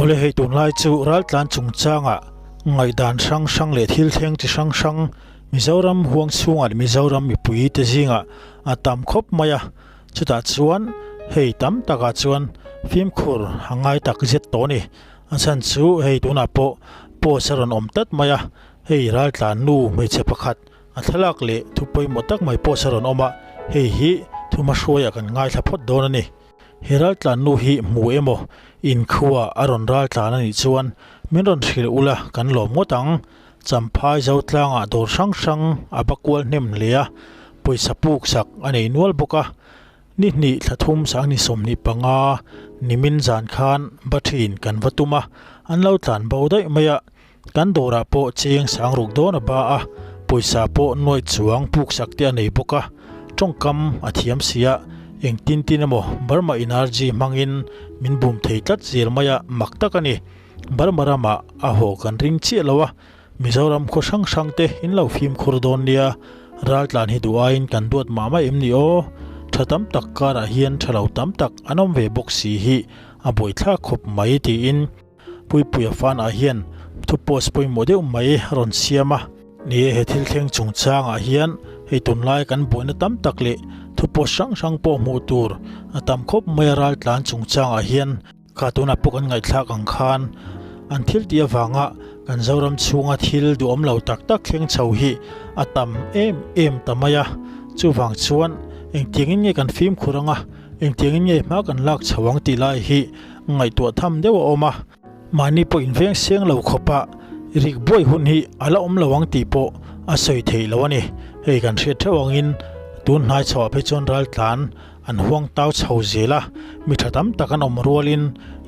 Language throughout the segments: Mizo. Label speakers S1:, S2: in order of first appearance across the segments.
S1: Awle hei tunlai chu raltlan chungchanga ngaihdan hrang hrang leh thil thleng chi hrang hrang Mizoram huang chhungah leh Mizoram mipui te zingah a tam khawp mai a, chutah chuan hei tam takah chuan fimkhur a ngai tak zet tawh a ni. A chhan chu hei tunah pawh post a rawn awm tlat mai a, hei raltlan nu hmeichhe pakhat A thlalak leh thu pawimawh tak mai pawh sa rawn awm a, hei hi thuhmahruaiah kan ngaithla phawt dawn a ni. He raltlan nu hi hmu emaw inkhua a rawn raltlan a nih chuan min rawn hrilh ula kan lawm ngawt ang. Champhai Zotlangah dawr hrang hrang a ba kual hnem hle a, pawisa puk sak a nei nual bawk a. Ni hnih thla thum sangni 25 nimin zan khan ba thin kan va tum a, an lo tlan bo daih mai a. Kan dawrah pawh cheng sang ruk dawn a ba a, pawisa pawh nuaih chuang puk sak te a nei bawk a, tawngkam a thiam si a, engtin tin emaw Burma Energy hmangin min bum thei tlat zel mai a, mak tak a ni. Burma ramah a haw kan ring chiah lo a, Mizoram khaw hrang hrang te in lo fimkhur dawn nia, raltlan hi duh aiin kan duat mah mah em ni aw? Tha tam tak karah hian tha lo tam tak an awm ve bawk si hi a buaithlak khawp mai tiin, Puipuia fanah hian thu post pawimawh deuh mai a rawn siam a. Ni e, he thil thleng chungchangah hian hei tunlai kan buaina tam tak leh thu post hrang hrang pawh hmuh tur a tam khawp mai a raltlan chungchangah hian kha tunah pawh kan ngaihthlak ang khan an thil tih avanga kan Zoram chhunga thil duhawm lo tak tak thleng chho hi a tam em em ta mai a. Chuvang chuan engtiangin nge kan fimkhur anga engtiangin nge hma kan lak chho ang tih lai hi Ngaihtuah tham deuh a awm a, mahni pawh inveng seng lo khawpa rik buai hun hi a la awm lo ang tih pawh a sawi theih lo a ni. Hei kan hriat theuh angin tun hnai chhoah phei chuan raltlan an huang tau chho zel a, mi tha tam tak an awm rualin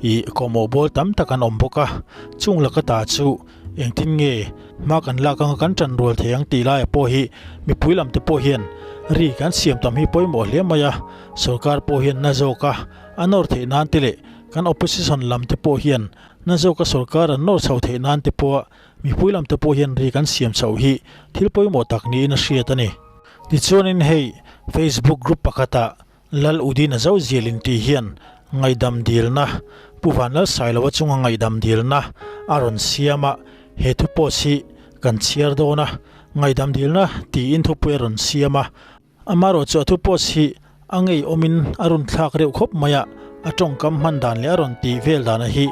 S1: ih kawhmawh bawl tam tak an awm bawk a, chung laka ta chu engtin nge hma kan lak anga kan tan rual thei ang tih laia pawh hi mipui lam te pawh hian ri kan siam tam hi pawimawh hle mai a, sorkar pawh hian na zawk a. A nawr theih nan te leh kan opposition lam te pawh hian na zawka sorkar an nawr chho theih nan te pawha mipui lam te pawh hian ri kan siam chhoh hi thil pawimawh tak niin a hriat a ni. Tichuanin hei Facebook group pakhatah Lal Udina Zozial intih hian ngaihdam dilna Pu Vanlalsailoa chunga ngaihdam dilna a rawn siam a, he thu post hi kan chhiar dawn a, ngaihdam dilna tiin thupui a rawn siam a, Amaherawh chu a thu post hi a ngeiawmin a rawn thlak reuh khawp mai a, a tawngkam hman dan leh a rawn tih vel dana hi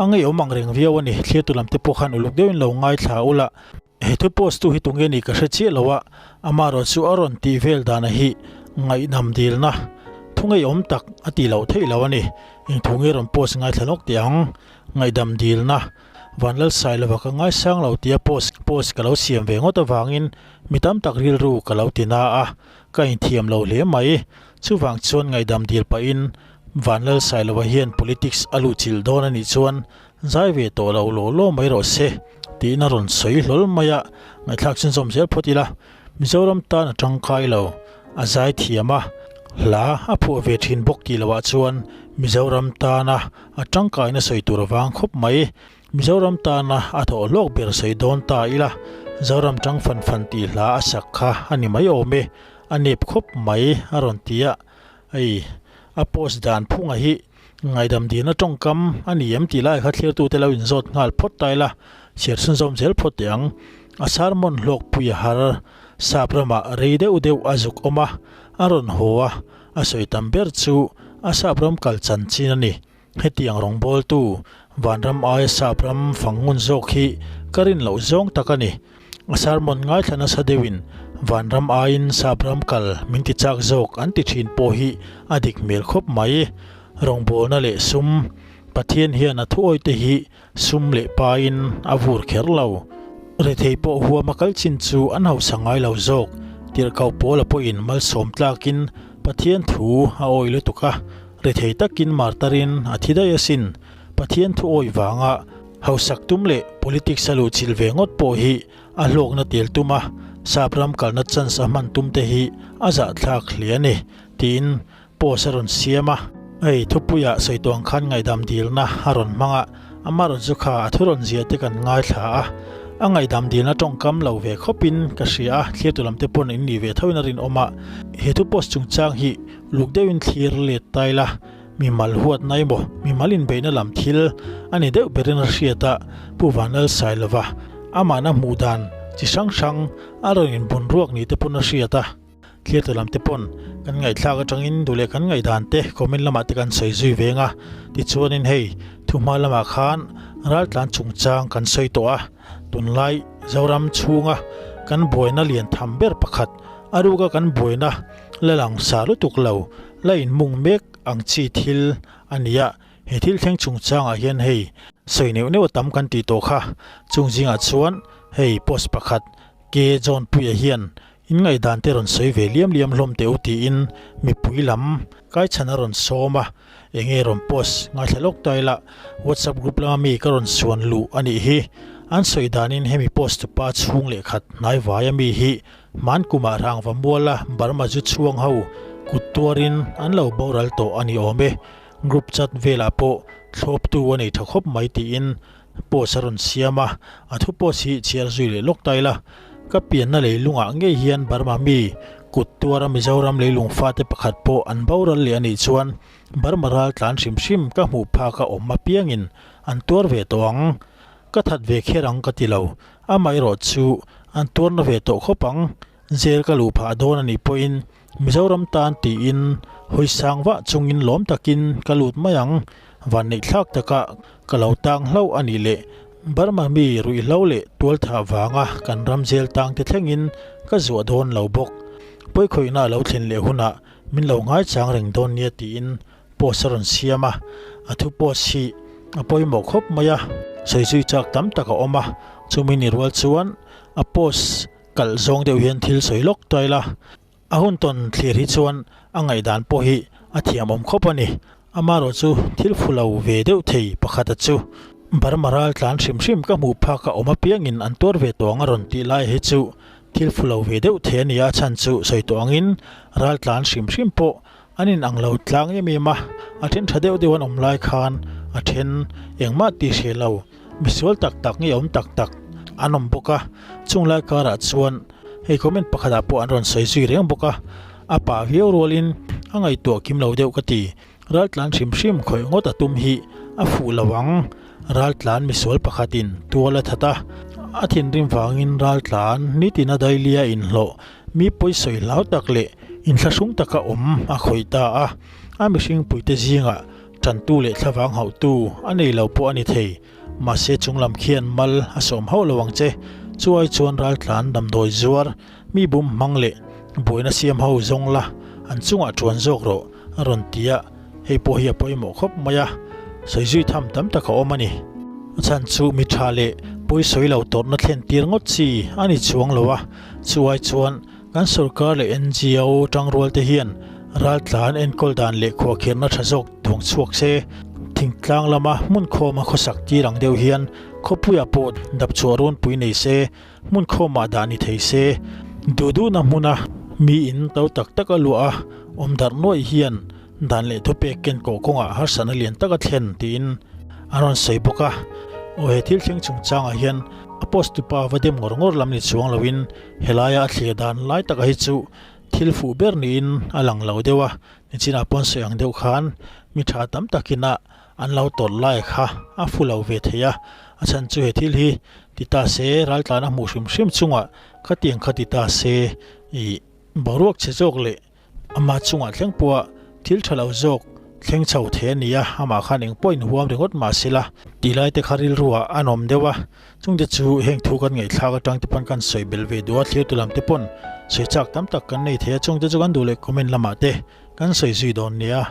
S1: a ngeiawm ang reng viau a ni. Thlirtu lam te pawh khan uluk deuhin lo ngaithla ula. He thu post tu hi tunge nih ka hre chiah lo a, amaherawh chu a rawn tih vel dana hi ngaihnam dilna thu ngeiawm tak a tih loh theih lo a ni. Eng thu nge rawn post ngaithla lawk teh ang? Ngaihdam dilna Vanlalsailova ka ngaisang lo tia post post ka lo siam ve ngawt avangin Mi tam tak rilru ka lo ti na a, ka inthiam lo hle mai. Chuvang chuan ngaihdam dil pahin Vanlalsailova hian politics a luhchilh dawn a nih chuan zai ve tawh lo law law mai rawh se tiin a rawn sawi hlawl mai a, ngaihthlak chhunzawm zel phawt ila. Mizoram tan a tangkai lo, a zai thiam a, hla a phuah ve thin bawk tih lohah chuan Mizoram tana a tangkaina sawi tur avang khawp mai. Mizoram tana a thawh hlawk ber sawi dawn ta ila, Zoram tang fan fan tih hla a sak kha a ni mai awm e, a nep khawp mai a rawn ti a, hei a post dan phunga hi ngaihdam dina tawngkam a ni em tih lai kha thlirtute lo inzawt nghal phawt ta ila, chhiar chhunzawm zel phawt teh ang. A sermon hlawkpui a har, sap ramah rei deuh deuh a zuk awm a, a rawn haw a, a sawi tam ber chu a sap ram kal chanchin a ni. Hetiang rawngbawltu Vanram aia sap ram fang ngun zawk hi ka rin loh zawng tak a ni. A sermon ngaithla nasa deuhin Vanram aiin sap ram kal min ti chak zawk an ti thin pawh hi a dik hmel khawp mai. Rawngbawlna leh sum, Pathian hian a thuawite hi sum leh pain a vur kher lo. Rethei pawh huama kal chin chu an hausa ngai lo zawk. Tirhkoh Paula pawhin malsawm tlakin Pathian thu a awih lutuk a, Rethei takin martarin a thi daih asin. Pathian thu awih vanga hausak tum leh politics a luhchilh ve ngawt pawh hi a hlawkna tel tum a, sap ram kalna chance a hman tum te hi a zahthlak hle a ni, tiin post a rawn siam a. Hei thupuiah sawi tuang khan ngaihdam dilna a rawn hmang a, amaherawhchu kha a thu rawn zia te kan ngaithla a, a ngaihdam dilna tawngkam lo ve khawpin ka hria a, thlirtu lam te pawn in nih ve thoin a rinawm a. He thu post chungchang hi Luk deuhin thlir let ta ila. mimal huatna emaw mimal inbeihna lam thil a ni deuh berin a hriat a, Pu Vanlalsailova amahna hmuh dan chi hrang hrang a rawn inbun ruak ni te pawn a hriat a. Thlir lam te pawn kan ngaihthlak atangin duh leh kan ngaihdan te comment lamah te kan sawi zui veng a, tichuanin hei thuhma lamah khan raltlan chungchang kan sawi tawh a, tunlai Zoram chhunga kan buaina lian tham ber pakhat a ruka kan buaina la lang sa lutuk lo la inmung mek ang chi thil a ni a, he thil thleng chungchangah hian hei sawi neuh neuh a tam kan tih tawh kha, chung zingah chuan hei post pakhat K John Puia hian In ngaihdan te rawn sawi ve liam liam hlawm teh u tiin mipui lam kaichhan a rawn sawm a, enge rawn post ngaithla lawk ta ila WhatsApp group lama mi ka rawn suan luh a nih hi. An sawi danin hemi post tupa chhung leh khat hnai vaia mi hi hman kumah rangva muala Burma zu chhuang ho kut tuarin an lo boral tawh a ni awm e. Group chat velah pawh thlawptu a nei tha khawp mai tiin Post a rawn siam a, a thu post hi chhiar zui leh lawk ta ila. Ka pianna leilungah ngei hian Burma mi kut tuara Mizoram leilung fate pakhat pawh an boral leh a nih chuan Burma ral tlan hrim hrim ka hmuh phak a awm apiangin an tuar ve tawh ang. Ka that ve kher ang ka ti lo, amaherawh chu an tuarna ve tawh khawp ang. Jail ka luh phah dawn a nih pawhin Mizoram tan tiin hawi sang vah chungin lawm takin ka lut mai ang. Vanneihthlak taka ka lo tang hlauh a nih leh Burma mi ruihhlo leh tualthah vanga kan ram jail tang te thlengin ka zuah dawn lo bawk. Pawikhawihna a lo thlen leh hunah min lo ngaichang reng dawn nia tiin post a rawn siam a, a thu post hi a pawimawh khawp mai a, sawi zui chak tam tak a awm a, chumi ni rual chuan a post Kalh zawng deuh hian thil sawi lawk ta ila, a hun tawn thlir hi chuan a ngaihdan pawh hi a thiamawm khawp a ni. Amaherawh chu thil fu lo ve deuh thei pakhata chu Burma ral tlan hrim hrim ka hmuh phak a awm apiangin an tuar ve tawh ang a rawn tih lai hi chu thil fu lo ve deuh thei a ni a, chhan chu sawi tawh angin ral tlan hrim hrim pawh an inang lo tlang em em a, a then tha deuh deuh an awm lai khan a then engmah tih hreh lo. Misual tak tak nge awm tak tak an awm bawk a, chung lai karah chuan hei comment pakhatah pawh an rawn sawi zui reng bawk a, a pah viau rualin a ngaihtuah kim lo deuh ka ti. Raltlan hrim hrim khawih ngawt a tum hi a fuh lo ang. Raltlan misual pakhatin tual a that a, a thinrim vangin raltlan nitina dailia inhlawh mi pawisawi hlau tak leh inthlahrung taka awm a khawih ta a, a mihring puite zingah Tantu leh thlavang hauhtu a nei lo pawh a ni thei. Mahse chunglam khian mal a sawm hauh lo ang che. Chuai chuan raltlan damdawi zuar, mi bum hmang leh buaina siam ho zawng la, an chungah tuan zawk rawh a rawn ti a, hei pawh hi a pawimawh khawp mai a, sawi zui tham tam tak a awm a ni. A chhan chu mi tha leh pawisawi lo tawrhna thlen tir ngawt chi a ni chuang lo a, chuai chuan Kan sorkar leh NGO tangrual te hian raltlan enkawl dan leh khuahkhirhna tha zawk duang chhuak se, thingtlang lama hmun khawma khawsak tir ang deuh hian khawpuiah pawh dapchhuah runpui nei se, hmun khawmah dah ni thei se. Duh duhna hmuna mi in to tak tak a luah a awm darh nuaih hian dan leh thupek ken kawh kawngah harsatna lian tak a thlen tiin an rawn sawi bawk a. Aw he thil thleng chungchangah hian a post tupa va dem ngawr ngawr lam ni chuang loin Helaia a thlir dan lai taka hi chu thil fuh ber niin a lang lo deuh a, nichinah pawn sawi ang deuh khan mi tha tam takin a an lo tawrh lai kha a fu lo ve thei a, a chhan chu he thil hi ti ta se raltlan a hmuh hrim hrim chungah khatiang kha ti ta se ih boruak chhe zawk leh Amah chungah thleng pawha thil tha lo zawk thleng chho thei a ni a, amah khan eng pawh inhuam ringawt mah se la. Tih lai te kha rilruah a nawm deuh a, chungte chu heng thu kan ngaihthlak atang te pawn kan sawi bel ve duh a, thlir tu lam te pawn sawi chak tam tak kan nei thei a, chungte chu kan duh leh comment lamah te kan sawi zui dawn nia.